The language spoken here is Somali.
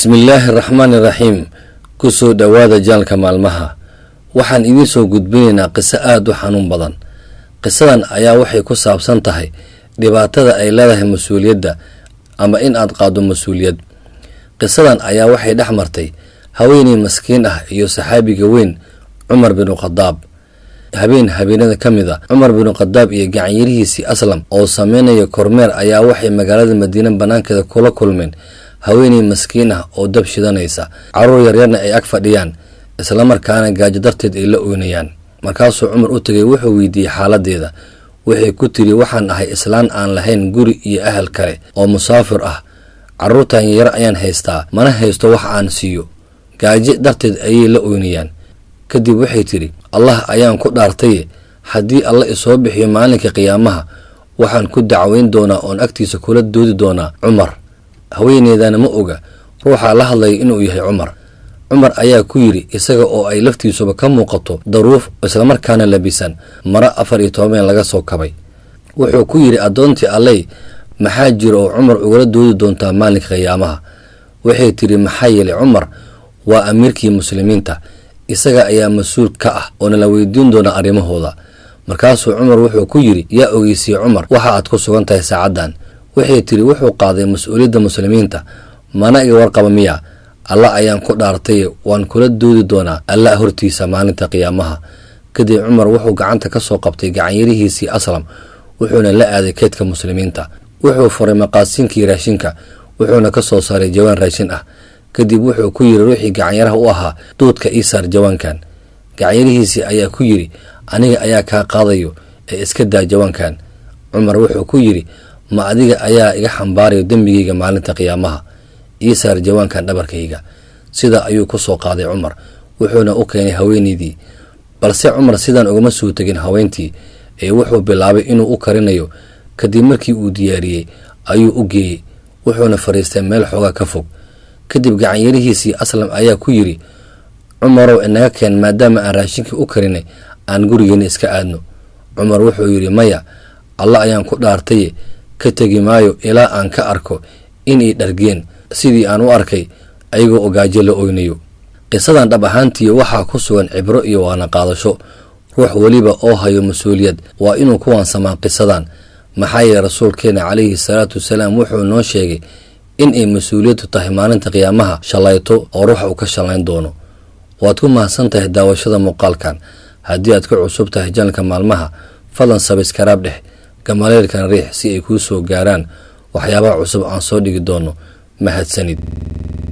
Bismillaahi raxmaani raxiim. Kusoo dhowaada channelka maalmaha. Waxaan idiin soo gudbinaynaa qiso aada u xanuun badan. Qisadan ayaa waxay ku saabsan tahay dhibaatada ay leedahay mas-uuliyadda ama in aad qaaddo mas-uuliyad. Qisadan ayaa waxay dhex martay haweeney maskiin ah iyo saxaabiga weyn Cumar binu Khadaab. Habeen habeenada ka mid a, Cumar binu Khadaab iyo gacanyarihiisii Aslam oo sameynaya kormeer ayaa waxay magaalada Madiine bannaankeeda kula kulmeen haweeney maskiin ah oo dab shidanaysa, carruur yaryarna ay ag fadhiyaan, islamarkaana gaajo darteed ay la oynayaan. Markaasuu Cumar u tegay, wuxuu weydiiyey xaaladeeda. Waxay ku tiri: "Waxaan ahay islaan aan lahayn guri iyo ahal kale oo musaafir ah. Carruurtan yar ayaan haystaa, mana haysto wax aan siiyo, gaajo darteed ayay la oynayaan." Kadib waxay tidhi: "Allah ayaan ku dhaartaye, haddii Alla isoo bixiyo maalinka qiyaamaha, waxaan ku dacweyn doonaa oon agtiisa kula doodi doonaa Cumar." Haweeneydana ma oga ruuxaa la hadlaya inuu yahay Cumar. Cumar ayaa ku yidhi, isaga oo ay laftiisuba ka muuqato daruuf, islamarkaana labisan maro 14 meel laga soo kabay, wuxuu ku yidhi: "Addoontii Alley, maxaa jira oo Cumar ugala doodi doontaa maalinka qiyaamaha?" Waxay tidhi: "Maxaa yeelay Cumar waa amiirkii Muslimiinta, isaga ayaa mas-uul ka ah oo nala weydiin doona arrimahooda." Markaasuu Cumar wuxuu ku yidhi: "Yaa ogeysiiyey Cumar waxa aad ku sugan tahay saacaddan?" Waxay tidhi: "Wuxuu qaaday mas-uuliyadda Muslimiinta, mana iga warqaba miya? Alla ayaan ku dhaartay, waan kula doodi doonaa Alla hortiisa maalinta qiyaamaha." Kadib Cumar wuxuu gacanta ka soo qabtay gacanyarihiisii Aslam, wuxuuna la aaday keydka Muslimiinta. Wuxuu furay maqaasinkii raashinka, wuxuuna ka soo saaray jawaan raashin ah. Kadib wuxuu ku yidhi ruuxii gacanyaraha u ahaa: "Duudka ii saar jawaankan." Gacanyarihiisii ayaa ku yidhi: "Aniga ayaa kaa qaadayo ee iska daa jawaankan." Cumar wuxuu ku yidhi: "Ma adiga ayaa iga xambaarayo dembigayga maalinta qiyaamaha? Ii saar jawaankan dhabarkayga." Sida ayuu ku soo qaaday Cumar, wuxuuna u keenay haweeneydii. Balse Cumar sidaan ugama soo tegin haweentii ee wuxuu bilaabay inuu u karinayo. Kadib markii uu diyaariyey ayuu u geeyey, wuxuuna fadhiistay meel xoogaa ka fog. Kadib gacanyarihiisii Aslam ayaa ku yidhi: "Cumarow, inaga keen, maadaama aan raashinkii u karinay, aan gurigeena iska aadno." Cumar wuxuu yidhi: "Maya, Alla ayaan ku dhaartaye, ka tegi maayo ilaa aan ka arko inay dhargeen sidii aan u arkay ayagoo ogaajo la oynayo." Qisadan dhab ahaantii waxaa ku sugan cibro iyo waana qaadasho. Ruux weliba oo hayo mas-uuliyad waa inuu ku waansamaa qisadan, maxaa yeele Rasuulkeena calayhi salaatu wasalaam wuxuu noo sheegay in ay mas-uuliyaddu tahay maalinta qiyaamaha shalayto oo ruuxa uu ka shallayn doono. Waad ku mahadsan tahay daawashada muuqaalkan. Haddii aad ku cusub tahay channelka maalmaha, fadlan subscribe dheh, gambaleelkan riix, si ay kuu soo gaaraan waxyaabaha cusub aan soo dhigi doono. Mahadsanid.